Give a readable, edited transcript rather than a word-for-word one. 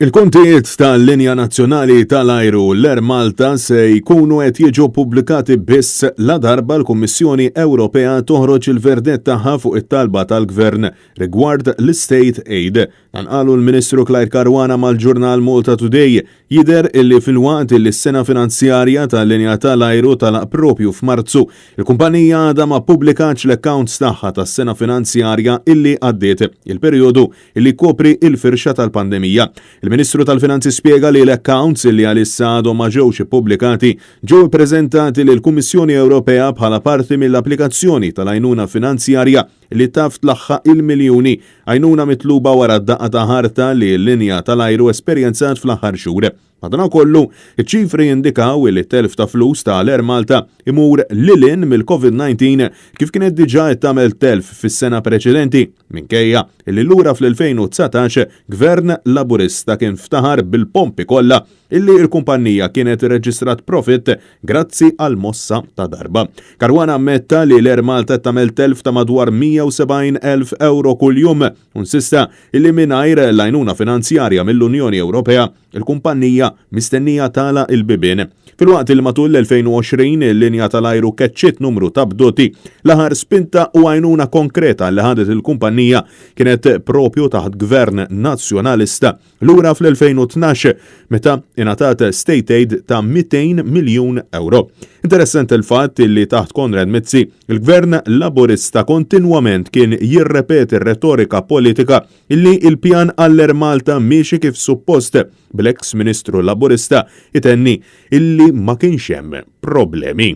Il-kontijiet tal-linja nazzjonali tal-ajru l-Air Malta se jkunu qed jiġu ppubblikati biss ladarba l-Kummissjoni Ewropea toħroġ il-verdett tagħha fuq it-talba tal-Gvern rigward l-istate aid. Dan qalu l-Ministru Clyde Caruana mal-ġurnal Malta Today. Jidher illi filwaqt illi s-sena finanzjarja tal-linja tal-ajru tagħlaq proprju f'Marzu, il-kumpanija għadha ma ppubblikatx l-accounts tagħha tas-sena finanzjarja illi għaddiet, il-perjodu li jkopri l-firxa tal-pandemija. Il-Ministru tal-Finanzi spjega li l-accounts li għalissa għadhom ma ġewx ippubblikati ġew ippreżentati lill-Kummissjoni Ewropea bħala parti mill-applikazzjoni tal-għajnuna finanzjarja li taf tlaħħaq il-miljuni, għajnuna mitluba wara d-daqqa ta' ħarta li l-linja tal-ajru esperjenzat fl-aħħar xhur. Madanakollu, iċ-ċifri jindikaw li t-telf ta' flus ta' l-Air Malta imur lil hinn mill-Covid-19 kif kienet diġà qed tagħmel telf fis-sena preċedenti, minkejja li lura fl-2019 Gvern Laburista kien ftaħar bil-pompi kollha illi l-kumpannija kienet irreġistrat profitt grazzi għal mossa ta' darba. Caruana ammetta li l-Air Malta qed tagħmel telf ta' madwar 170,000 ewro kuljum u nsista illi mingħajr l-għajnuna finanzjarja mill-Unjoni Ewropea, il-kumpannija mistennija tagħlaq il-bibien. Filwaqt li matul l-2020 il-linja tal-ajru keċċiet numru ta' bdoti, l-aħħar spinta u għajnuna konkreta li ħadet il-kumpannija kienet propju taħt Gvern Nazzjonalista lura fl-2012 meta ingħatat state aid ta' 200 miljun ewro. Interessanti l-fatt li taħt Konrad Mizzi, il-Gvern Laburista kontinwament kien jirrepeti r-retorika politika illi l-pjan għall-Air Malta miexi kif suppost, bl-eks Ministru Laburista jtenni illi ma kienx hemm problemi.